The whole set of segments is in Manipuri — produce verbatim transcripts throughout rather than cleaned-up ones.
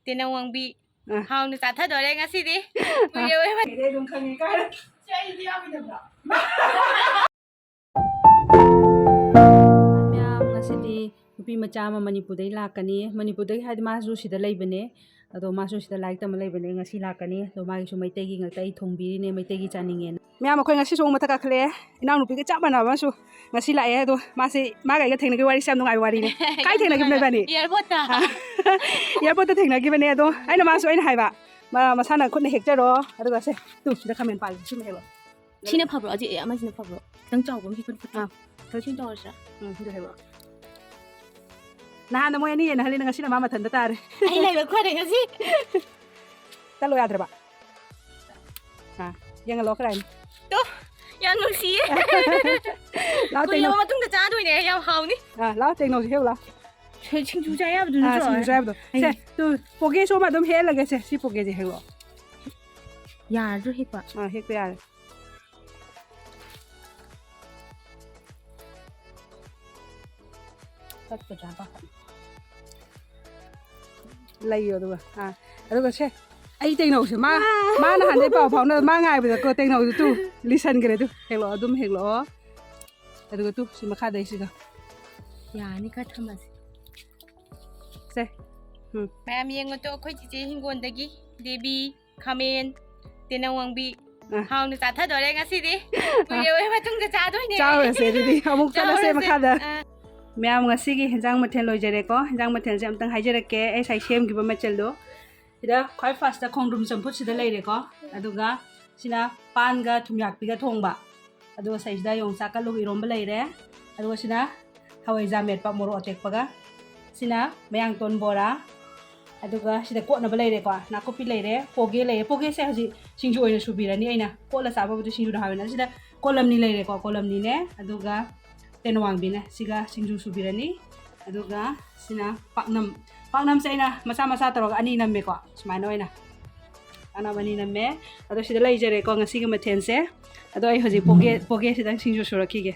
ꯇꯦꯅꯧꯋꯥꯡꯕꯤ꯫ ꯑ꯫ ꯍꯥꯎꯅ ꯆꯥꯊꯗꯣꯔꯦ ꯉꯁꯤꯗꯤ꯫ ꯀꯨꯏꯔꯦ ꯑꯣꯏꯕ꯫ ꯑꯗꯨꯝ ꯈꯪꯉꯤ ꯀꯥꯏꯅ꯫ ꯁꯤ ꯑꯩꯗꯤ ꯌꯥꯎꯈꯤꯗꯕ꯭ꯔꯣ? ꯃꯌꯥꯝ, ꯉꯁꯤꯗꯤ ꯅꯨꯄꯤ ꯃꯆꯥ ꯑꯃ ꯃꯅꯤꯄꯨꯔꯗꯒꯤ ꯂꯥꯛꯀꯅꯤ꯫ ꯃꯅꯤꯄꯨꯔꯗꯒꯤ ꯍꯥꯏꯗꯤ ꯃꯥꯁꯨ ꯁꯤꯗ ꯂꯩꯕꯅꯦ꯫ ꯑꯗꯣ ꯃꯥꯁꯨ ꯁꯤꯗ ꯂꯥꯏꯔꯤꯛ ꯇꯝꯕ ꯂꯩꯕꯅꯦ꯫ ꯉꯁꯤ ꯂꯥꯛꯀꯅꯤ꯫ ꯑꯗꯣ ꯃꯥꯒꯤꯁꯨ ꯃꯩꯇꯩꯒꯤ ꯉꯥꯛꯇ ꯑꯩ ꯊꯣꯡꯕꯤꯔꯤꯅꯦ, ꯃꯩꯇꯩꯒꯤ ꯆꯥꯅꯤꯡꯉꯦꯅ꯫ ꯃꯌꯥꯝ, ꯑꯩꯈꯣꯏ ꯉꯁꯤ ꯁꯣꯡ ꯃꯊꯛ ꯀꯥꯈꯠꯂꯛꯑꯦ꯫ ꯏꯅꯥꯎꯅꯨꯄꯤꯒ ꯆꯞ ꯃꯥꯟꯅꯕ ꯑꯃꯁꯨ ꯉꯁꯤ ꯂꯥꯛꯑꯦ꯫ ꯑꯗꯣ ꯃꯥꯁꯦ, ꯃꯥꯒ ꯑꯩꯒ ꯊꯦꯡꯅꯈꯤꯕ ꯋꯥꯔꯤꯁꯦ ꯌꯥꯝ ꯅꯨꯡꯉꯥꯏꯕ ꯋꯥꯔꯤꯅꯦ꯫ ꯀꯥꯏ ꯊꯦꯡꯅꯈꯤꯕꯅꯣ ꯏꯕꯥꯅꯤ? Airport ꯇ꯫ ꯑꯥ꯫ Airport ꯇ ꯊꯦꯡꯅꯈꯤꯕꯅꯦ꯫ ꯑꯗꯣ ꯑꯩꯅ, ꯃꯥꯁꯨ ꯑꯩꯅ ꯍꯥꯏꯕ, "ꯃꯥ ꯃꯁꯥꯅ ꯈꯨꯠꯅ ꯍꯦꯛꯆꯔꯣ꯫ ꯑꯗꯨꯒ ꯁꯦ, ꯇꯨ, ꯁꯤꯗ ꯈꯥꯃꯦꯟ ꯄꯥꯜꯂꯤ, ꯁꯤꯃ ꯍꯦꯛꯂꯣ꯫" ꯁꯤꯅ ꯐꯕ꯭ꯔꯣ? ꯑꯁꯤ, ꯑꯦ, ꯑꯃꯁꯤꯅ ꯐꯕ꯭ꯔꯣ? ꯈꯤꯇꯪ ꯆꯥꯎꯕ ꯑꯃ ꯍꯦꯛꯄ ꯐꯠꯇ꯭ꯔꯣ? ꯑꯥ꯫ ꯁꯤ ꯇꯧꯔꯁꯤꯔꯥ? ꯎꯝ, ꯁꯤꯗ ꯍꯦꯛꯂꯣ꯫ ꯅꯍꯥꯟꯅ ꯃꯣꯏ ꯑꯅꯤ ꯌꯦꯟꯅꯍꯜꯂꯤꯅ ꯉꯁꯤꯅ ꯃꯥ ꯃꯊꯟꯇ ꯇꯥꯔꯦ꯫ ꯑꯩ ꯂꯥꯏꯕꯛ ꯐꯔꯦ ꯉꯁꯤ꯫ ꯆꯠꯂꯣ ꯌꯥꯗ꯭ꯔꯕ? ꯑꯥ, ꯌꯦꯡꯍꯜꯂꯣ ꯈꯔ ꯍꯥꯏꯅ꯫ ꯇꯣ, ꯌꯥꯝ ꯅꯨꯡꯁꯤꯌꯦ꯫ ꯂꯥꯛꯑꯣ, ꯀꯨꯏꯔꯕ ꯇꯦꯡꯅꯧ꯫ ꯃꯇꯨꯡꯗ ꯆꯥꯗꯣꯏꯅꯦ, ꯌꯥꯝ ꯍꯥꯎꯅꯤ꯫ ꯑꯥ, ꯂꯥꯛꯑꯣ, ꯇꯦꯡꯅꯧꯁꯤ ꯍꯦꯛꯎ ꯂꯥꯛꯑꯣ꯫ ꯁꯤ-, ꯁꯤꯡꯖꯨ ꯆꯥ ꯌꯥꯕꯗꯨ ꯑꯥ, ꯅꯠꯇ꯭ꯔꯣ? ꯁꯤꯡꯖꯨ ꯆꯥ ꯌꯥꯕꯗꯣ꯫ ꯑꯩ ꯁꯦ, ꯇꯨ, ꯄꯣꯒꯦꯁꯨ ꯑꯃ ꯑꯗꯨꯝ ꯍꯦꯛꯍꯜꯂꯒꯦ ꯁꯦ꯫ ꯁꯤ ꯄꯣꯒꯦꯁꯦ ꯍꯦꯛꯂꯛꯑꯣ꯫ ꯌꯥꯔꯗ꯭ꯔꯣ ꯍꯦꯛꯄ? ꯑꯥ, ꯍꯦꯛꯄ ꯌꯥꯔꯦ꯫ ꯇꯠꯀꯗ꯭ꯔꯥ ꯄꯥꯈꯠꯂꯤ꯫ ꯂꯩꯌꯣ ꯑꯗꯨꯒ꯫ ꯑꯥ, ꯑꯗꯨꯒ ꯁꯦ, ꯑꯩ ꯇꯦꯡꯅꯧꯁꯦ, ꯃꯥ, ꯃꯥ ꯅꯍꯥꯟꯗꯩ ꯄꯥꯎ ꯐꯥꯎꯅ-, ꯃꯥ ꯉꯥꯏꯕꯗꯀꯣ, ꯇꯦꯡꯅꯧꯁꯦ ꯇꯨ, ꯂꯤꯁꯟꯈ꯭ꯔꯦ ꯇꯨ꯫ ꯍꯦꯛꯂꯛꯑꯣ, ꯑꯗꯨꯝ ꯍꯦꯛꯂꯛꯑꯣ꯫ ꯑꯗꯨꯒ ꯇꯨ, ꯁꯤ ꯃꯈꯥꯗꯩꯁꯤꯒ꯫ ꯌꯥꯅꯤ, ꯈꯔ ꯊꯝꯃꯁꯤ꯫ ꯁꯦ꯫ ꯎꯝ꯫ ꯃꯌꯥꯝ ꯌꯦꯡꯉꯨ ꯇꯨ, ꯑꯩꯈꯣꯏ ꯆꯤꯆꯦ ꯍꯤꯡꯒꯣꯜꯗꯒꯤ ꯗꯦꯕꯤ, ꯈꯥꯃꯦꯟ, ꯇꯦꯅꯧꯋꯥꯡꯕꯤ꯫ ꯑ꯫ ꯍꯥꯎꯅ ꯆꯥꯊꯗꯣꯔꯦ ꯉꯁꯤꯗꯤ꯫ ꯑ꯫ ꯀꯨꯏꯔꯦ ꯑꯣꯏ ꯃꯇꯨꯡꯗ ꯆꯥꯗꯣꯏꯅꯦ꯫ ꯆꯥꯔꯨꯔꯁꯦ ꯑꯗꯨꯗꯤ꯫ ꯑꯃꯨꯛ ꯆꯠꯂꯁꯦ ꯆꯥꯔꯨꯔꯁꯦ꯫ ꯃꯈꯥꯗ꯫ ꯑ꯫ ꯃꯌꯥꯝ, ꯉꯁꯤꯒꯤ ꯍꯦꯟꯖꯥꯡ ꯃꯊꯦꯜ ꯂꯣꯏꯖꯔꯦꯀꯣ꯫ ꯍꯦꯟꯖꯥꯡ ꯃꯊꯦꯜꯁꯦ ꯑꯝꯇꯪ ꯍꯥꯏꯖꯔꯛꯀꯦ꯫ ꯑꯩ ꯉꯁꯥꯏ ꯁꯦꯝꯈꯤꯕ ꯃꯆꯜꯗꯣ꯫ ꯁꯤꯗ ꯈ꯭ꯋꯥꯏ first ꯈꯣꯡꯗ꯭ꯔꯨꯝ ꯆꯝꯐꯨꯠ ꯁꯤꯗ ꯂꯩꯔꯦꯀꯣ꯫ ꯑꯗꯨꯒ ꯁꯤꯅ ꯄꯥꯟꯒ ꯊꯨꯝꯌꯥꯛꯄꯤꯒ ꯊꯣꯡꯕ꯫ ꯑꯗꯨꯒ ꯁꯤꯗꯩꯁꯤꯗ ꯌꯣꯡꯆꯥꯛꯀ ꯑꯂꯨꯒ ꯏꯔꯣꯝꯕ ꯂꯩꯔꯦ꯫ ꯑꯗꯨꯒ ꯁꯤꯅ ꯍꯋꯥꯏꯖꯥꯔ ꯃꯦꯠꯄ ꯃꯣꯔꯣꯛ ꯑꯇꯦꯛꯄꯒ꯫ ꯁꯤꯅ ꯃꯌꯥꯡꯇꯣꯟ ꯕꯣꯔꯥ꯫ ꯑꯗꯨꯒ ꯁꯤꯗ ꯀꯣꯠꯅꯕ ꯂꯩꯔꯦꯀꯣ꯫ ꯅꯥꯀꯨꯞꯄꯤ ꯂꯩꯔꯦ, ꯄꯣꯒꯦ ꯂꯩꯔꯦ꯫ ꯄꯣꯒꯦꯁꯦ ꯍꯧꯖꯤꯛ ꯁꯤꯡꯖꯨ ꯑꯣꯏꯅ ꯁꯨꯕꯤꯔꯅꯤ ꯑꯩꯅ꯫ ꯀꯣꯠꯂ ꯆꯥꯕꯕꯨꯗꯤ ꯁꯤꯡꯖꯨꯅ ꯍꯥꯎꯋꯦꯅ꯫ ꯁꯤꯗ ꯀꯣꯂꯝꯅꯤ ꯂꯩꯔꯦꯀꯣ, ꯀꯣꯂꯝꯅꯤꯅꯦ꯫ ꯑꯗꯨꯒ ꯇꯦꯅꯋꯥꯡꯕꯤꯅꯦ꯫ ꯁꯤꯒ ꯁꯤꯡꯖꯨ ꯁꯨꯕꯤꯔꯅꯤ꯫ ꯑꯗꯨꯒ ꯁꯤꯅ ꯄꯥꯛꯅꯝ꯫ ꯄꯥꯛꯅꯝꯁꯦ ꯑꯩꯅ ꯃꯆꯥ ꯃꯆꯥ ꯇꯧꯔꯒ ꯑꯅꯤ ꯅꯝꯃꯦꯀꯣ, ꯁꯨꯃꯥꯏꯅ ꯑꯣꯏꯅ꯫ ꯄꯥꯛꯅꯝ ꯑꯅꯤ ꯅꯝꯃꯦ꯫ ꯑꯗꯣ ꯁꯤꯗ ꯂꯩꯖꯔꯦꯀꯣ ꯉꯁꯤꯒꯤ ꯃꯊꯦꯜꯁꯦ꯫ ꯑꯗꯣ ꯑꯩ ꯍꯧꯖꯤꯛ ꯄꯣꯒꯦ, ꯄꯣꯒꯦꯁꯤꯗꯪ ꯁꯤꯡꯖꯨ ꯁꯨꯔꯛꯈꯤꯒꯦ꯫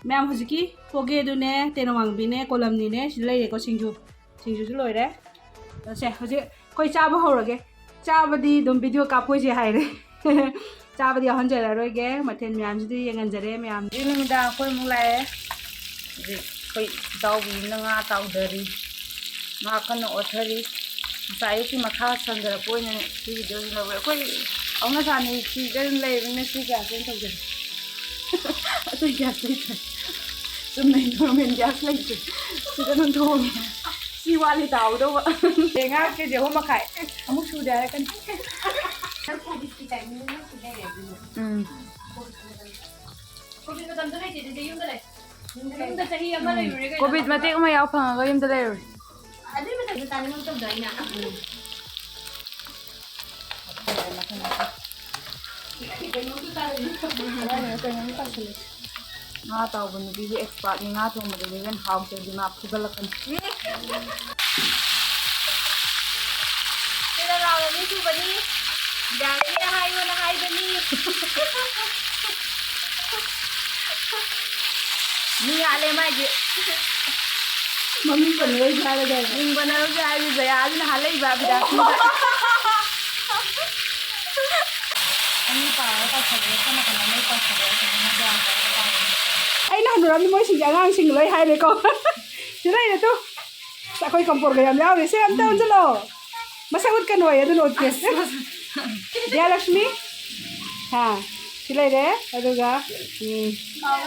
ꯃꯌꯥꯝ, ꯍꯧꯖꯤꯛꯀꯤ ꯄꯣꯒꯦꯗꯨꯅꯦ, ꯇꯦꯅꯋꯥꯡꯕꯤꯅꯦ, ꯀꯣꯂꯝꯅꯤꯅꯦ, ꯁꯤꯗ ꯂꯩꯔꯦꯀꯣ ꯁꯤꯡꯖꯨ꯫ ꯁꯤꯡꯖꯨꯁꯨ ꯂꯣꯏꯔꯦ꯫ ꯁꯦ, ꯍꯧꯖꯤꯛ ꯑꯩꯈꯣꯏ ꯆꯥꯕ ꯍꯧꯔꯒꯦ꯫ ꯆꯥꯕꯗꯤ ꯑꯗꯨꯝ ꯚꯤꯗꯤꯑꯣ ꯀꯥꯞꯄꯣꯏꯁꯦ ꯍꯥꯏꯔꯦ꯫ ꯆꯥꯕꯗꯤ ꯌꯥꯎꯍꯟꯖꯔꯔꯣꯏꯒꯦ꯫ ꯃꯊꯦꯜ ꯃꯌꯥꯝꯁꯤꯗꯤ ꯌꯦꯡꯍꯟꯖꯔꯦ ꯃꯌꯥꯝ꯫ ꯍꯧꯖꯤꯛ ꯅꯨꯃꯤꯗꯥꯡ ꯑꯩꯈꯣꯏ ꯑꯃꯨꯛ ꯂꯥꯛꯑꯦ꯫ ꯍꯧꯖꯤꯛ ꯑꯩꯈꯣꯏ ꯏꯇꯥꯎꯕꯤ ꯑꯃꯅ ꯉꯥ ꯇꯥꯎꯗꯔꯤ꯫ ꯉꯥ ꯀꯟꯅ ꯑꯣꯠꯊꯔꯤ꯫ ꯉꯁꯥꯏ ꯑꯌꯨꯛꯀꯤ ꯃꯈꯥ ꯁꯟꯊꯔꯛꯄ ꯑꯣꯏꯅ ꯁꯤ ꯚꯤꯗꯤꯑꯣꯁꯤ ꯂꯧꯔꯦ꯫ ꯑꯩꯈꯣꯏ ꯍꯧꯅ ꯁꯥꯅꯤ ꯁꯤꯗ ꯑꯗꯨꯝ ꯂꯩꯕꯅꯤꯅ ꯁꯤ ꯒ꯭ꯌꯥꯁ ꯑꯣꯏꯅ ꯇꯧꯖꯔꯦ꯫ ꯑꯇꯩ ꯒ꯭ꯌꯥꯁ ꯂꯩꯇ꯭ꯔꯦ꯫ ꯆꯨꯝꯅꯩ ꯅꯣꯔꯃꯦꯜ ꯒ꯭ꯌꯥꯁ ꯂꯩꯇ꯭ꯔꯦ꯫ ꯁꯤꯗ ꯑꯗꯨꯝ ꯊꯣꯡꯉꯦ꯫ ꯁꯤ ꯋꯥꯠꯂꯤ ꯇꯥꯍꯧꯗꯧꯕ꯫ ꯉꯥ ꯀꯦꯖꯤ ꯑꯍꯨꯝ ꯃꯈꯥꯏ꯫ ꯑꯃꯨꯛ ꯁꯨꯗꯦ ꯍꯥꯏꯔꯛꯀꯅꯤ꯫ ꯎꯝ꯫ ꯀꯣꯚꯤꯗ ꯃꯇꯝꯗ ꯂꯩꯇꯦ, ꯑꯗꯨꯗꯤ ꯌꯨꯝꯗ ꯂꯩ꯫ ꯌꯨꯝꯗ ꯆꯍꯤ ꯑꯃ ꯂꯩꯔꯨꯔꯦ ꯀꯩꯅꯣ꯫ ꯀꯣꯚꯤꯗ ꯃꯇꯦꯛ ꯑꯃ ꯌꯥꯎ ꯐꯪꯉꯒ ꯌꯨꯝꯗ ꯂꯩꯔꯨꯔꯦ꯫ ꯑꯗꯨꯏ ꯃꯇꯝꯗ ꯆꯥꯅꯤꯡꯉꯛꯇꯕꯗꯣ ꯑꯩꯅ꯫ ꯉꯥ ꯇꯥꯎꯕ ꯅꯨꯄꯤꯒꯤ ꯑꯦꯛꯁꯄꯥꯔꯠꯅꯤ꯫ ꯉꯥ ꯊꯣꯡꯕꯗꯗꯤ ꯏꯕꯦꯟ ꯍꯥꯎꯇ꯭ꯔꯗꯤ ꯃꯥ ꯐꯨꯒꯠꯂꯛꯀꯅꯤ꯫ ꯁꯤꯗ ꯂꯥꯎꯔ ꯃꯤ ꯁꯨꯕꯅꯤ꯫ ꯌꯥꯔꯦ, ꯍꯥꯏꯌꯣꯅ ꯍꯥꯏꯕꯅꯤ꯫ ꯃꯤ ꯌꯥꯜꯂꯦ ꯃꯥꯏꯗꯤ꯫ ꯃꯃꯤꯡ ꯄꯟꯅꯔꯣꯏꯁꯦ ꯍꯥꯏꯔꯒ꯫ ꯃꯤꯡ ꯄꯟꯅꯔꯣꯏꯁꯦ ꯍꯥꯏꯔꯤ ꯖꯌꯥꯁꯤꯅ ꯍꯥꯠꯂꯛꯏꯕ ꯕꯤꯗ꯭ꯌꯥꯁꯤꯅ꯫ ꯑꯅꯤ ꯄꯥꯔꯒ ꯇꯧꯁꯜꯂꯦ, ꯁꯣꯝ ꯅꯥꯀꯟꯗ ꯂꯣꯏ ꯇꯧꯁꯜꯂꯦ, ꯀꯩꯅꯣ ꯃꯌꯥꯝ ꯇꯧꯔꯒ ꯇꯧꯔꯦ꯫ ꯑꯩꯅ ꯍꯟꯅꯨꯔꯝꯅꯤ ꯃꯣꯏꯁꯤꯡꯁꯦ ꯑꯉꯥꯡꯁꯤꯡ ꯂꯣꯏ ꯍꯥꯏꯔꯦꯀꯣ꯫ ꯁꯤ ꯂꯩꯔꯦ ꯇꯨ꯫ ꯑꯩꯈꯣꯏ ꯀꯝꯄꯣꯔꯒ ꯌꯥꯝ ꯌꯥꯎꯔꯤ꯫ ꯁꯦ ꯑꯝꯇ ꯑꯣꯟꯁꯤꯜꯂꯣ꯫ ꯃꯁꯛ ꯎꯠꯀꯅꯣꯌꯦ, ꯑꯗꯨꯅ ꯎꯠꯀꯦ꯫ ꯖꯌꯂꯛꯁꯃꯤ꯫ ꯍꯥ, ꯁꯤ ꯂꯩꯔꯦ꯫ ꯑꯗꯨꯒ, ꯎꯝ,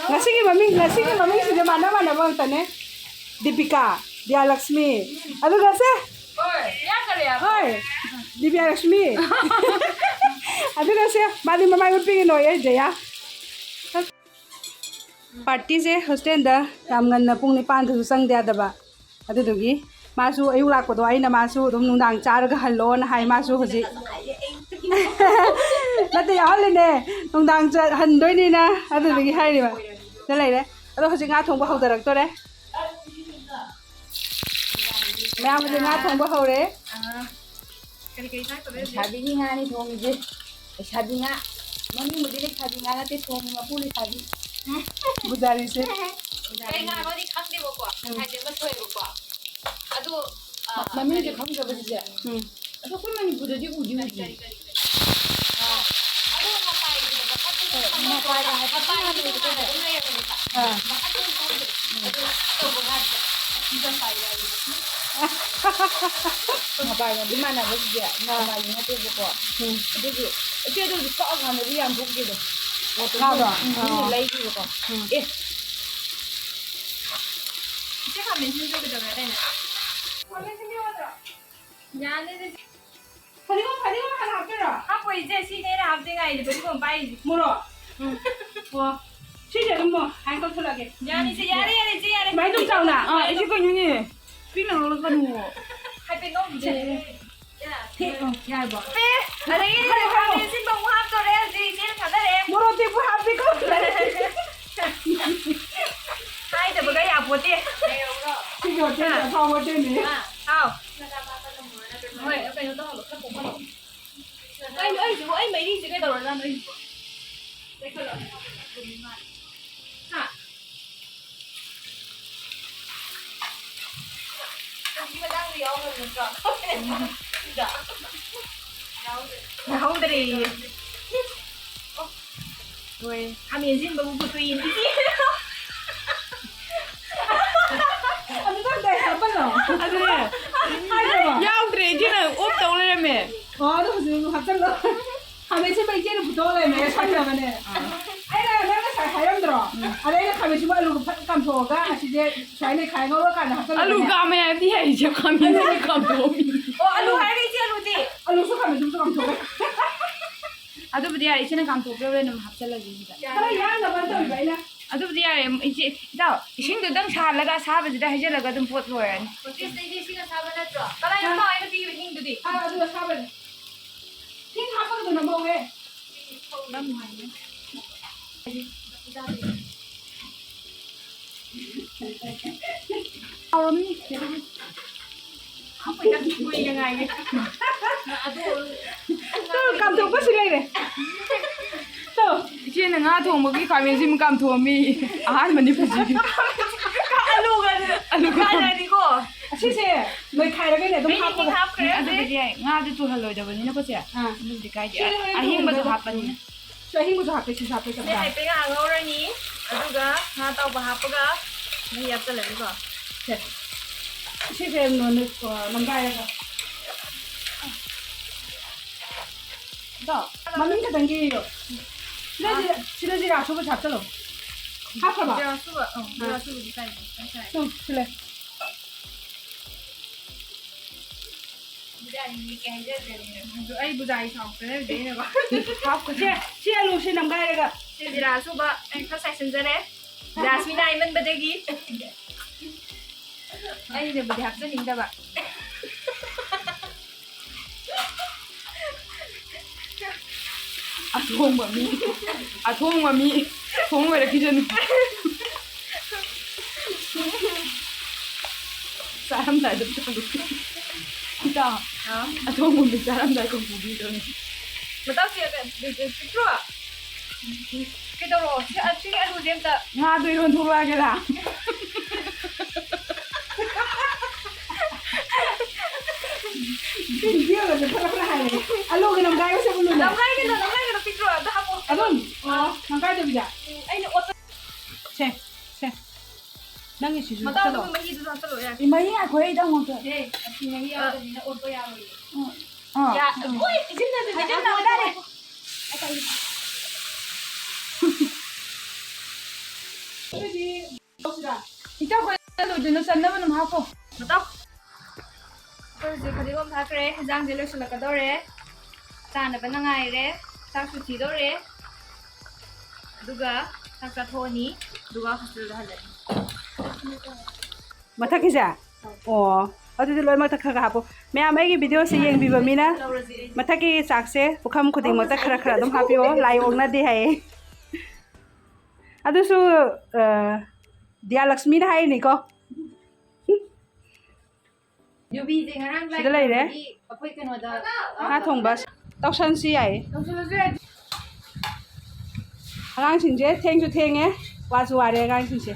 ꯉꯁꯤꯒꯤ ꯃꯃꯤꯡ, ꯉꯁꯤꯒꯤ ꯃꯃꯤꯡꯁꯤꯡꯁꯦ ꯃꯥꯟꯅ ꯃꯥꯟꯅꯕ ꯉꯥꯛꯇꯅꯦ꯫ ꯗꯤꯄꯤꯀꯥ, ꯖꯌꯂꯛꯁꯃꯤ꯫ ꯑꯗꯨꯒ ꯁꯦ, ꯍꯣꯏ, ꯗꯤꯕꯤꯌꯥ ꯂꯛꯁꯃꯤ꯫ ꯑꯗꯨꯒ ꯁꯦ, ꯃꯥꯗꯤ ꯃꯃꯥꯏ ꯎꯠꯄꯤꯒꯅꯣꯌꯦ, ꯖꯌꯥ꯫ ꯄꯥꯔꯇꯤꯁꯦ ꯍꯣꯁꯇꯦꯜꯗ ꯌꯥꯝ ꯉꯟꯅ ꯄꯨꯡ ꯅꯤꯄꯥꯟꯗꯁꯨ ꯆꯪꯗ ꯌꯥꯗꯕ꯫ ꯑꯗꯨꯗꯨꯒꯤ ꯃꯥꯁꯨ ꯑꯌꯨꯛ ꯂꯥꯛꯄꯗꯣ ꯑꯩꯅ ꯃꯥꯁꯨ ꯑꯗꯨꯝ ꯅꯨꯡꯗꯥꯡ ꯆꯥꯔꯒ ꯍꯜꯂꯣꯅ ꯍꯥꯏ꯫ ꯃꯥꯁꯨ ꯍꯧꯖꯤꯛ ꯅꯠꯇꯦ, ꯌꯥꯎꯍꯜꯂꯤꯅꯦ, ꯅꯨꯡꯗꯥꯡ ꯆꯥ-, ꯍꯟꯗꯣꯏꯅꯤꯅ ꯑꯗꯨꯗꯨꯒꯤ ꯍꯥꯏꯔꯤꯕ꯫ ꯁꯤꯗ ꯂꯩꯔꯦ꯫ ꯑꯗꯣ ꯍꯧꯖꯤꯛ ꯉꯥ ꯊꯣꯡꯕ ꯍꯧꯗꯔꯛꯇꯣꯔꯦ꯫ ꯃꯌꯥꯝ ꯍꯧꯖꯤꯛ ꯉꯥ ꯊꯣꯡꯕ ꯍꯧꯔꯦ꯫ ꯑꯥ, ꯀꯔꯤ ꯀꯔꯤ ꯊꯥꯛꯇꯣꯔꯦ ꯍꯧꯖꯤꯛ? ꯂꯩꯁꯥꯕꯤꯒꯤ ꯉꯥꯅꯤ ꯊꯣꯡꯉꯤꯁꯦ꯫ ꯂꯩꯁꯥꯕꯤ ꯉꯥ꯫ ꯃꯃꯤꯡꯕꯨꯗꯤ ꯂꯩꯁꯥꯕꯤ ꯉꯥ ꯅꯠꯇꯦ, ꯊꯣꯡꯉꯤ ꯃꯄꯨ ꯂꯩꯁꯥꯕꯤ꯫ ꯄꯨꯖꯥꯔꯤꯁꯦ꯫ ꯀꯩ ꯉꯥꯅꯣꯗꯤ ꯈꯪꯗꯦꯕꯀꯣ, ꯎꯝ꯫ ꯉꯁꯥꯏꯁꯦ ꯑꯃ ꯊꯣꯛꯑꯦꯕꯀꯣ꯫ ꯑꯗꯣ ꯃꯃꯤꯡꯁꯦ ꯈꯪꯗꯕ ꯁꯤꯁꯦ꯫ ꯎꯝ꯫ ꯑꯗꯣ ꯑꯩꯈꯣꯏ ꯃꯅꯤꯄꯨꯔꯗꯗꯤ ꯎꯗꯤ ꯎꯗꯦ꯫ ꯃꯄꯥꯏꯒ ꯍꯥꯏꯐꯦꯠ ꯃꯥꯟꯅꯩꯕꯀꯣ꯫ ꯑꯥ꯫ ꯃꯄꯥꯏꯒꯗꯤ ꯃꯥꯟꯅꯕ ꯁꯤꯁꯦ꯫ ꯑꯥ꯫ ꯃꯄꯥꯏꯒ ꯅꯠꯇꯦꯕꯀꯣ꯫ ꯎꯝ꯫ ꯑꯗꯨꯒꯤ ꯏꯆꯦꯗꯨ ꯀꯛꯑꯀꯥꯟꯗꯗꯤ ꯌꯥꯝ ꯊꯣꯛꯇꯦꯗꯣ꯫ ꯄꯣꯠꯇꯣ ꯉꯥꯗꯣ? ꯃꯤꯅ ꯑꯥ꯫ ꯂꯩꯈꯤꯕꯀꯣ꯫ ꯎꯝ꯫ ꯑꯦ꯫ ꯏꯆꯦ ꯈꯥꯃꯦꯟ ꯑꯁꯤꯟꯕꯤꯗꯣ ꯀꯩꯗꯧꯔꯦ ꯍꯥꯏꯗꯥꯏꯅꯦ? ꯈꯥꯃꯦꯟ ꯑꯁꯤꯟꯕꯤ ꯌꯥꯎꯗ꯭ꯔꯣ? ꯌꯥꯅꯤꯗ ꯏꯆꯦ꯫ ꯐꯗꯤꯒꯣꯝ, ꯐꯗꯤꯒꯣꯝ ꯍꯥꯟꯅ ꯍꯥꯞꯇꯣꯏꯔꯣ? ꯍꯥꯞꯄꯣꯏ ꯏꯆꯦ, ꯁꯤꯅꯦ ꯑꯩꯅ ꯍꯥꯞꯇꯣꯏ ꯉꯥꯏꯔꯤꯁꯦ, ꯐꯗꯤꯒꯣꯝ ꯄꯥꯏꯔꯤꯁꯦ꯫ ꯃꯣꯔꯣꯛ? ꯎꯝ꯫ ꯑꯣ꯫ ꯁꯤꯁꯦ ꯑꯗꯨꯝ ꯃꯣ-, ꯍꯥꯏꯅ ꯀꯛꯊꯠꯂꯛꯑꯒꯦ꯫ ꯌꯥꯅꯤ ꯏꯆꯦ, ꯌꯥꯔꯦ, ꯌꯥꯔꯦ ꯏꯆꯦ, ꯌꯥꯔꯦ꯫ ꯁꯨꯃꯥꯏꯅ ꯑꯗꯨꯝ ꯆꯥꯎꯅ? ꯑꯥ, ꯏꯆꯦ ꯀꯩꯅꯣꯅꯦ? ꯄꯤꯛꯅ ꯉꯧꯔꯛꯀꯅꯨ꯫ ꯍꯥꯏꯐꯦꯠ ꯉꯧꯈꯤꯁꯦ꯫ ꯊꯦ-, ꯑ, ꯌꯥꯔꯕꯣ? ꯑꯦ, ꯑꯗꯒꯤꯗꯤ ꯍꯥꯏꯔꯣ, ꯍꯥꯏꯔꯣ꯫ ꯈꯥꯃꯦꯟ ꯑꯁꯤꯟꯕ ꯑꯃꯨꯛ ꯍꯥꯞꯇꯣꯔꯦ ꯍꯧꯖꯤꯛ, ꯏꯆꯦꯅ ꯊꯥꯗꯔꯛꯑꯦ꯫ ꯃꯣꯔꯣꯛ ꯑꯇꯦꯛꯄ ꯍꯥꯞꯄꯤꯀꯣ꯫ ꯍꯥꯏꯗꯕꯒ ꯌꯥꯄꯣꯠꯇꯦ꯫ ꯁꯤꯒꯤ ꯍꯣꯇꯦꯜꯁꯦ ꯑꯐꯥꯎꯕ ꯍꯣꯇꯦꯜꯅꯤ꯫ ꯑꯥ, ꯍꯥꯎ꯫ ꯍꯣꯏ, ꯀꯩꯅꯣ ꯇꯧꯍꯜꯂꯣ, ꯈꯔ ꯄꯣꯞꯍꯜꯂꯣ꯫ ꯑꯩ, ꯑꯩꯁꯤꯕꯨ, ꯑꯩ ꯃꯩꯔꯤꯁꯦ ꯀꯩꯗꯧꯔꯖꯥꯠꯅꯣ ꯑꯩꯁꯤꯕꯣ? ꯂꯩꯈꯠꯂꯣ꯫ ꯍꯥ? ꯁꯤ ꯃꯇꯥꯡꯗ ꯌꯥꯎꯈ꯭ꯔꯕ ꯅꯠꯇ꯭ꯔꯣ? ꯁꯤꯗ꯫ ꯌꯥꯎꯗ꯭ꯔꯦ꯫ ꯌꯥꯎꯗ꯭ꯔꯦꯌꯦ꯫ ꯍꯣꯏ꯫ ꯈꯥꯃꯦꯟ ꯑꯁꯤꯟꯕꯕꯨ ꯄꯨꯊꯣꯛꯏꯅꯦ꯫ ꯑꯗꯨ ꯅꯪ ꯀꯩ ꯍꯥꯞꯄꯅꯣ? ꯑꯗꯨꯅꯦ꯫ ꯍꯥꯏꯗ꯭ꯔꯕꯣ? ꯌꯥꯎꯗ꯭ꯔꯦ, ꯏꯆꯦꯅ ꯑꯣꯐ ꯇꯧ ꯂꯩꯔꯝꯃꯦ꯫ ꯑꯣ, ꯑꯗꯨ ꯍꯧꯖꯤꯛ ꯑꯃꯨꯛ ꯍꯥꯞꯆꯜꯂꯣ꯫ ꯈꯥꯃꯦꯟ ꯑꯁꯤꯟꯕ ꯏꯆꯦꯅ ꯄꯨꯊꯣꯛ ꯂꯩꯔꯝꯃꯦ, ꯁꯪꯗꯕꯅꯦ꯫ ꯑꯥ꯫ ꯑꯩꯅ ꯅꯪ ꯉꯁꯥꯏ ꯍꯥꯏꯔꯝꯗ꯭ꯔꯣ? ꯎꯝ꯫ ꯑꯗ ꯑꯩꯅ ꯈꯥꯃꯦꯟ ꯑꯁꯤꯟꯕ ꯑꯂꯨꯒ ꯐꯖꯅ ꯀꯥꯝꯊꯣꯛꯑꯒ ꯑꯁꯤꯁꯦ ꯁꯨꯃꯥꯏꯅ ꯅꯩꯈꯥꯏꯔ ꯉꯧꯔꯀꯥꯟꯗ ꯍꯥꯞꯆꯜꯂꯣ꯫ ꯑꯂꯨ ꯀꯥꯝꯃꯦ ꯍꯥꯏꯕꯗꯤ ꯍꯩꯁꯦ, ꯈꯥꯃꯦꯟ ꯑꯂꯨ ꯀꯥꯝꯊꯣꯛꯑꯝꯃꯤ꯫ ꯑꯣ, ꯑꯂꯨ ꯍꯥꯏꯔꯒ ꯏꯆꯦ ꯑꯂꯨꯗꯤ? ꯑꯂꯨꯁꯨ ꯈꯥꯃꯦꯟ ꯑꯁꯤꯟꯕꯁꯨ ꯀꯥꯝꯊꯣꯛꯑꯦ꯫ ꯑꯗꯨꯕꯨꯗꯤ ꯌꯥꯔꯦ, ꯏꯆꯦꯅ ꯀꯥꯝꯊꯣꯛꯄꯤꯔꯣ, ꯍꯣꯔꯦꯟ ꯑꯗꯨꯝ ꯍꯥꯞꯆꯜꯂꯒꯦ ꯁꯤꯗ꯫ ꯈꯔ ꯌꯥꯡꯅꯕ ꯇꯧꯔꯤꯕ ꯑꯩꯅ꯫ ꯑꯗꯨꯕꯨꯗꯤ ꯌꯥꯔꯦ, ꯏꯆꯦ, ꯏꯇꯥꯎ, ꯏꯁꯤꯡꯗꯨꯗꯪ ꯁꯥꯍꯜꯂꯒ ꯑꯁꯥꯕꯁꯤꯗ ꯍꯩꯖꯤꯜꯂꯒ ꯑꯗꯨꯝ ꯄꯣꯠ ꯂꯣꯏꯔꯅꯤ꯫ ꯍꯧꯖꯤꯛꯁꯤꯗꯩꯗꯤ ꯏꯁꯤꯡ ꯑꯁꯥꯕ ꯅꯠꯇ꯭ꯔꯣ? ꯀꯗꯥꯏ ꯌꯥꯝ ꯇꯥꯎ ꯑꯩꯅ ꯄꯤꯕ ꯏꯁꯤꯡꯗꯨꯗꯤ? ꯑꯥ, ꯑꯗꯨ ꯑꯁꯥꯕꯅꯤ꯫ ꯏꯁꯤꯡ ꯍꯥꯞꯄꯒ ꯑꯗꯨꯝ ꯅꯝꯍꯧꯍꯦ꯫ ꯅꯝꯃꯨ ꯍꯥꯏꯅꯦ꯫ ꯍꯥꯎꯔꯝꯅꯤ꯫ ꯇꯨ, ꯀꯥꯝꯊꯣꯛꯄꯁꯤ ꯂꯩꯔꯦ꯫ ꯇꯨ꯫ ꯏꯆꯦꯅ ꯉꯥ ꯊꯣꯡꯕꯒꯤ ꯈꯥꯃꯦꯟꯁꯤꯃ ꯀꯥꯝꯊꯣꯛꯑꯝꯃꯤ꯫ ꯑꯍꯥꯟꯕꯅꯤ ꯄꯨꯟꯁꯤꯒꯤ꯫ ꯑꯂꯨꯒ ꯑꯂꯨꯒ꯫ ꯀꯥꯟꯅꯅꯤꯀꯣ꯫ ꯁꯤꯁꯦ ꯅꯣꯏꯈꯥꯏꯔꯒꯅꯦ ꯑꯗꯨꯝ ꯑꯩ ꯍꯥꯞꯄꯒ꯫ ꯍꯤꯡꯅ ꯍꯥꯞꯈ꯭ꯔꯦ ꯍꯧꯖꯤꯛ꯫ ꯑꯗꯨꯕꯨꯗꯤ ꯌꯥꯏ, ꯉꯥꯗꯤ ꯇꯨꯍꯜꯂꯣꯏꯗꯕꯅꯤꯅꯀꯣ ꯆꯦ꯫ ꯑꯥ꯫ ꯑꯗꯨꯕꯨꯗꯤ ꯀꯥꯏꯗꯦ꯫ ꯁꯤꯗ ꯂꯣꯏꯅ ꯑꯍꯤꯡꯕꯁꯨ ꯇꯨꯍꯜꯂꯣꯏꯗꯕ꯫ ꯍꯥꯞꯄꯅꯤꯅ꯫ ꯁꯤ ꯑꯍꯤꯡꯕꯁꯨ ꯍꯥꯞꯄꯦ, ꯁꯤꯁꯨ ꯍꯥꯞꯄꯦ, ꯆꯞ ꯁꯤꯗ ꯆꯥꯔꯦ꯫ ꯍꯥꯏꯐꯦꯠ ꯉꯥꯏꯍꯥꯛ ꯉꯧꯔꯅꯤ꯫ ꯑꯗꯨꯒ ꯉꯥ ꯑꯇꯥꯎꯕ ꯍꯥꯞꯄꯒ ꯃꯍꯤ ꯍꯥꯞꯆꯜꯂꯅꯤꯀꯣ꯫ ꯁꯦ꯫ ꯁꯤꯁꯦ ꯅꯣ-, ꯅꯣ-, ꯑ, ꯅꯝꯒꯥꯏꯔꯒ꯫ ꯑꯗꯣ ꯃꯃꯤꯡ ꯈꯛꯇꯪꯒꯤ ꯏꯔꯣ꯫ ꯁꯤꯗ ꯑꯥ꯫ ꯖꯤꯔꯥ, ꯁꯤꯗ ꯖꯤꯔꯥ ꯑꯁꯨꯕꯁꯨ ꯍꯥꯞꯆꯜꯂꯣ꯫ ꯍꯥꯞꯈ꯭ꯔꯕ? ꯖꯤꯔꯥ ꯑꯁꯨꯕ, ꯑꯪ, ꯖꯤꯔꯥ ꯑꯥ꯫ ꯑꯁꯨꯕꯗꯤ ꯆꯥꯏ, ꯆꯥꯏ, ꯆꯥꯏ꯫ ꯁꯨꯝ, ꯁꯤ ꯂꯩ꯫ ꯕꯨꯖꯥꯔꯤꯅꯤ ꯀꯩ ꯍꯥꯏꯖꯗ꯭ꯔꯦ꯫ ꯑꯗꯨ ꯑꯩ ꯕꯨꯖꯥꯔꯤ ꯁꯥꯎꯔꯛꯇꯅ ꯂꯩꯗꯣꯏꯅꯦꯕ꯫ ꯍꯥꯞꯈꯣ꯫ ꯁꯦ, ꯁꯤ ꯑꯂꯨꯁꯦ ꯅꯝꯒꯥꯏꯔꯒ꯫ ꯁꯤ ꯖꯤꯔꯥ ꯑꯁꯨꯕ ꯑꯩ ꯈꯔ ꯆꯥꯏꯁꯤꯟꯖꯔꯦ꯫ ꯖꯥꯁꯃꯤꯟ ꯍꯥꯏꯃꯟꯕꯗꯒꯤ ꯑꯩꯅꯕꯨꯗꯤ ꯍꯥꯞꯆꯅꯤꯡꯗꯕ꯫ ꯑꯊꯣꯡꯕ ꯃꯤ, ꯑꯊꯣꯡꯕ ꯃꯤ ꯊꯣꯡ ꯂꯣꯏꯔꯛꯈꯤꯁꯅꯨ꯫ ꯆꯥꯔꯝꯗꯥꯏꯗ ꯄꯨꯊꯣꯛꯂꯛꯀꯦ꯫ ꯏꯇꯥ, ꯍꯥꯎ꯫ ꯑꯊꯣꯡꯕ ꯃꯤ ꯆꯥꯔꯝꯗꯥꯏ ꯀꯣꯟ ꯄꯨꯕꯤꯗꯣꯏꯅꯦ꯫ ꯃꯇꯥꯎ ꯆꯦ, ꯄꯤꯛꯇ꯭ꯔꯣ? ꯀꯩꯗꯧꯔꯣ? ꯁꯤ, ꯁꯤꯒꯤ ꯑꯂꯨꯁꯦ ꯑꯝꯇ ꯉꯥꯗꯣ ꯏꯔꯣꯟ ꯊꯣꯛꯂꯛꯑꯒꯦꯔꯥ? ꯁꯤ ꯚꯤꯗꯤꯑꯣꯒꯁꯦ ꯐꯔꯥ ꯐꯔꯥ ꯍꯥꯏꯔꯦ꯫ ꯑꯂꯨꯒꯤ ꯅꯝꯒꯥꯏꯕꯁꯦ ꯎꯠꯂꯨꯅꯦ꯫ ꯅꯝꯒꯥꯏꯒꯅꯣ, ꯅꯝꯒꯥꯏꯒꯅꯣ, ꯄꯤꯛꯇ꯭ꯔꯣ? ꯑꯝꯇ ꯍꯥꯞꯄꯣ꯫ ꯑꯗꯨꯝ? ꯑꯣ, ꯅꯝꯒꯥꯏꯗꯕꯤꯗ? ꯎꯝ, ꯑꯩꯅ ꯑꯣꯠꯄ ꯁꯦ, ꯁꯦ꯫ ꯅꯪꯒꯤ ꯁꯤꯁꯨ ꯃꯇꯥꯎ ꯍꯥꯞꯆꯜꯂꯣ꯫ ꯑꯗꯨꯒ ꯃꯍꯤꯗꯨꯁꯨ ꯍꯥꯞꯆꯜꯂꯣ, ꯌꯥꯔꯦ꯫ ꯏ, ꯃꯍꯤ ꯉꯥꯏꯈꯣꯍꯦ, ꯏꯇꯥꯎ ꯉꯥꯛꯇ꯫ ꯍꯦ, ꯑꯁꯤ ꯃꯍꯤ ꯌꯥꯎꯗꯕꯅꯤꯅ ꯑꯣꯠꯄ ꯌꯥꯔꯣꯏꯌꯦ꯫ ꯎꯝ, ꯑꯥ꯫ ꯌꯥ-, ꯍꯣꯏ, ꯍꯩꯖꯤꯟꯅꯗ꯭ꯔꯗꯤ ꯍꯩꯖꯤꯟꯅꯕ ꯌꯥꯔꯣꯏ꯫ ꯇꯥꯔꯦ꯫ ꯑꯗꯨꯗꯤ ꯇꯧꯁꯤꯔꯥ? ꯏꯇꯥꯎ, ꯀꯩꯗꯧꯗꯣꯏꯅꯣ? ꯆꯟꯅꯕ ꯑꯗꯨꯝ ꯍꯥꯞꯄꯣ꯫ ꯃꯇꯥꯎ꯫ ꯑꯩꯈꯣꯏ ꯍꯧꯖꯤꯛ ꯐꯗꯤꯒꯣꯝ ꯊꯥꯛꯈ꯭ꯔꯦ, ꯍꯦꯟꯖꯥꯡꯁꯦ ꯂꯣꯏꯁꯤꯜꯂꯛꯀꯗꯧꯔꯦ꯫ ꯆꯥꯅꯕꯅ ꯉꯥꯏꯔꯦ, ꯆꯥꯛꯁꯨ ꯊꯤꯗꯧꯔꯦ꯫ ꯑꯗꯨꯒ ꯆꯥꯛ ꯆꯥꯊꯣꯛꯑꯅꯤ, ꯑꯗꯨꯒ ꯍꯣꯁꯇꯦꯜꯗ ꯍꯜꯂꯅꯤ꯫ ꯃꯊꯛꯀꯤꯁꯦ? ꯑꯣ, ꯑꯗꯨꯗꯤ ꯂꯣꯏꯅꯃꯛꯇ ꯈꯔ ꯈꯔ ꯍꯥꯞꯄꯣ꯫ ꯃꯌꯥꯝ ꯑꯩꯒꯤ ꯚꯤꯗꯤꯑꯣꯁꯦ ꯌꯦꯡꯕꯤꯕ ꯃꯤꯅ ꯃꯊꯛꯀꯤ ꯆꯥꯛꯁꯦ ꯄꯨꯈꯝ ꯈꯨꯗꯤꯡꯃꯛꯇ ꯈꯔ ꯈꯔ ꯑꯗꯨꯝ ꯍꯥꯞꯄꯤꯌꯣ, ꯂꯥꯏ ꯑꯣꯛꯅꯗꯦ ꯍꯥꯏꯌꯦ꯫ ꯑꯗꯨꯁꯨ, ꯑ, ꯗꯤꯌꯥ ꯂꯛꯁꯃꯤꯅ ꯍꯥꯏꯔꯤꯅꯤꯀꯣ꯫ ꯌꯨꯕꯤꯁꯦ ꯉꯔꯥꯡ ꯁꯤꯗ ꯂꯩꯔꯦ꯫ ꯂꯥꯛꯄꯗꯤ ꯑꯩꯈꯣꯏ ꯀꯩꯅꯣꯗ ꯉꯥ ꯊꯣꯡꯕ ꯇꯧꯁꯟꯁꯤ ꯌꯥꯏꯌꯦ꯫ ꯇꯧꯁꯜꯂꯁꯨ ꯌꯥꯏ꯫ ꯑꯉꯥꯡꯁꯤꯡꯁꯦ ꯊꯦꯡꯁꯨ ꯊꯦꯡꯉꯦ, ꯋꯥꯁꯨ ꯋꯥꯔꯦ ꯑꯉꯥꯡꯁꯤꯡꯁꯦ꯫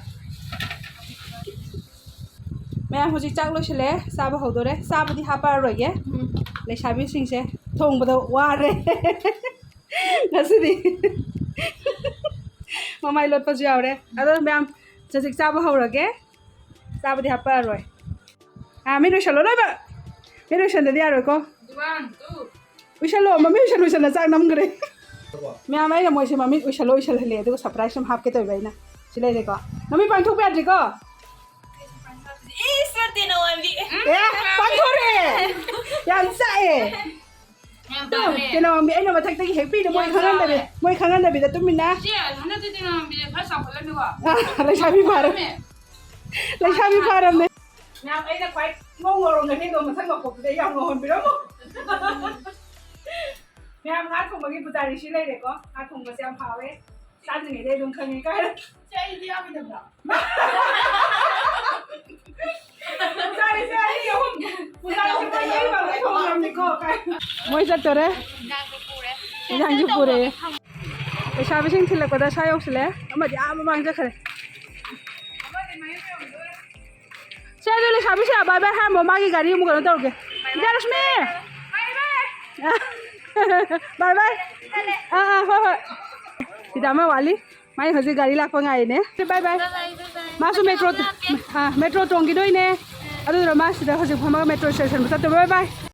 ꯃꯌꯥꯝ ꯍꯧꯖꯤꯛ ꯆꯥꯛ ꯂꯣꯏꯁꯤꯜꯂꯦ, ꯆꯥꯕ ꯍꯧꯗꯣꯔꯦ꯫ ꯆꯥꯕꯗꯤ ꯍꯥꯞꯄꯛꯑꯔꯣꯏꯒꯦ꯫ ꯎꯝ꯫ ꯂꯩꯁꯥꯕꯤꯁꯤꯡꯁꯦ ꯊꯣꯡꯕꯗ ꯋꯥꯔꯦ꯫ ꯉꯁꯤꯗꯤ ꯃꯃꯥꯏ ꯂꯣꯠꯄꯁꯨ ꯌꯥꯎꯔꯦ꯫ ꯑꯗꯣ ꯃꯌꯥꯝ ꯍꯧꯖꯤꯛ ꯆꯥꯕ ꯍꯧꯔꯒꯦ꯫ ꯆꯥꯕꯗꯤ ꯍꯥꯞꯄꯛꯑꯔꯣꯏ꯫ ꯑꯥ, ꯃꯤ ꯂꯣꯏꯁꯜꯂꯣ ꯂꯣꯏꯅꯃꯛ꯫ ꯃꯤ ꯂꯣꯏꯁꯟꯗꯗꯤ ꯌꯥꯔꯣꯏꯀꯣ꯫ One, two. ꯎꯏꯁꯜꯂꯣ, ꯃꯃꯤꯠ ꯎꯏꯁꯜ ꯎꯏꯁꯜꯂ ꯆꯥꯛ ꯅꯝꯈ꯭ꯔꯦ꯫ ꯃꯌꯥꯝ, ꯑꯩꯅ ꯃꯣꯏꯁꯦ ꯃꯃꯤꯠ ꯎꯏꯁꯜꯂꯣ ꯎꯏꯁꯜꯍꯜꯂꯦ, ꯑꯗꯨꯒ surprise ꯑꯃ ꯍꯥꯞꯀꯦ ꯇꯧꯔꯤꯕ ꯑꯩꯅ꯫ ꯁꯤ ꯂꯩꯔꯦꯀꯣ꯫ ꯃꯃꯤꯠ ꯄꯥꯡꯊꯣꯛꯄ ꯌꯥꯗ꯭ꯔꯤꯀꯣ꯫ ꯏꯁ, ꯇꯦꯅꯧꯋꯥꯟꯕꯤ꯫ ꯑꯦ, ꯄꯥꯡꯊꯣꯔꯛꯑꯦ꯫ ꯌꯥꯝ ꯆꯥꯛꯑꯦ꯫ ꯌꯥꯝ ꯄꯥꯝꯃꯦ꯫ ꯇꯦꯅꯧꯋꯥꯟꯕꯤ, ꯑꯩꯅ ꯃꯊꯛꯇꯒꯤ ꯍꯦꯛ ꯄꯤꯔꯦ, ꯃꯣꯏ ꯌꯥꯝ ꯈꯪꯍꯟꯗꯕꯤ-, ꯆꯥꯎꯋꯦ꯫ ꯃꯣꯏ ꯈꯪꯍꯟꯗꯕꯤꯗ ꯇꯨꯃꯤꯟꯅ꯫ ꯏꯆꯦ, ꯍꯟꯗꯛꯇꯤ ꯇꯦꯅꯧꯋꯥꯟꯕꯤꯁꯦ ꯈꯔ ꯆꯥꯎꯈꯠꯂꯝꯃꯤꯀꯣ꯫ ꯑꯥ, ꯂꯩꯁꯥꯕꯤ ꯐꯥꯔꯦ꯫ ꯆꯥꯎꯈꯠꯂꯝꯃꯦ꯫ ꯂꯩꯁꯥꯕꯤ ꯐꯥꯔꯝꯅꯦ꯫ ꯃꯌꯥꯝ, ꯑꯩꯅ ꯈ꯭ꯋꯥꯏ ꯉꯧ ꯉꯧꯔꯝꯒꯅꯤ ꯑꯗꯣ, ꯃꯊꯪ ꯃꯄꯣꯛꯇꯨꯗ ꯌꯥꯝ ꯉꯧꯍꯟꯕꯤꯔꯝꯃꯣ꯫ ꯃꯌꯥꯝ, ꯉꯥ ꯊꯣꯡꯕꯒꯤ ꯄꯨꯖꯥꯔꯤ ꯁꯤ ꯂꯩꯔꯦꯀꯣ꯫ ꯉꯥ ꯊꯣꯡꯕꯁꯦ ꯌꯥꯝ ꯍꯥꯎꯋꯦ꯫ ꯆꯥꯗ꯭ꯔꯤꯉꯩꯗ ꯑꯗꯨꯝ ꯈꯪꯉꯦ ꯀꯥꯏ꯫ ꯁꯦ, ꯑꯩꯗꯤ ꯌꯥꯎꯔꯣꯏꯗꯕ꯭ꯔꯣ? ꯄꯨꯖꯥꯔꯤꯁꯦ ꯑꯅꯤ ꯑꯍꯨꯝ꯫ ꯄꯨꯖꯥꯔꯤꯁꯦ ꯃꯣꯏ ꯃꯔꯤ ꯃꯉꯥ ꯊꯣꯡꯉꯝꯅꯤꯀꯣ ꯀꯥꯏ꯫ ꯃꯣꯏ ꯆꯠꯇꯣꯔꯦ꯫ ꯏꯟꯖꯥꯡꯁꯨ ꯄꯨꯔꯦ꯫ ꯂꯩꯁꯥꯕꯤꯁꯤꯡ ꯊꯤꯜꯂꯛꯄꯗ ꯁꯥ ꯌꯧꯁꯤꯜꯂꯦ꯫ ꯑꯃꯗꯤ ꯑꯥ ꯃꯃꯥꯡ ꯆꯠꯈ꯭ꯔꯦ꯫ ꯁꯦ, ꯑꯗꯨ ꯂꯩꯁꯥꯕꯤꯁꯦ bye bye ꯍꯥꯏꯔꯝꯃꯣ, ꯃꯥꯒꯤ ꯒꯥꯔꯤ ꯑꯃꯨꯛ ꯀꯩꯅꯣ ꯇꯧꯔꯒꯦ꯫ ꯕꯤꯖꯌꯂꯛꯁꯃꯤ! Bye bye꯫ ꯑꯥ, ꯑꯥ, ꯍꯣꯏ, ꯍꯣꯏ꯫ ꯁꯤꯗ ꯑꯃ ꯋꯥꯠꯂꯤ꯫ ꯃꯥꯏ ꯍꯧꯖꯤꯛ ꯒꯥꯔꯤ ꯂꯥꯛꯄ ꯉꯥꯏꯔꯤꯅꯦ꯫ Bye bye꯫ ꯃꯥꯁꯨ ꯃꯦꯇ꯭ꯔꯣ, ꯑꯥ, ꯃꯦꯇ꯭ꯔꯣ ꯇꯣꯡꯈꯤꯗꯣꯏꯅꯦ꯫ ꯑꯗꯨꯗꯨꯅ ꯃꯥ ꯁꯤꯗ ꯍꯧꯖꯤꯛ ꯐꯝꯃꯒ ꯃꯦꯇ꯭ꯔꯣ ꯁ꯭ꯇꯦꯁꯟꯕꯨ ꯆꯠꯇꯣꯏꯕ꯫ Bye bye꯫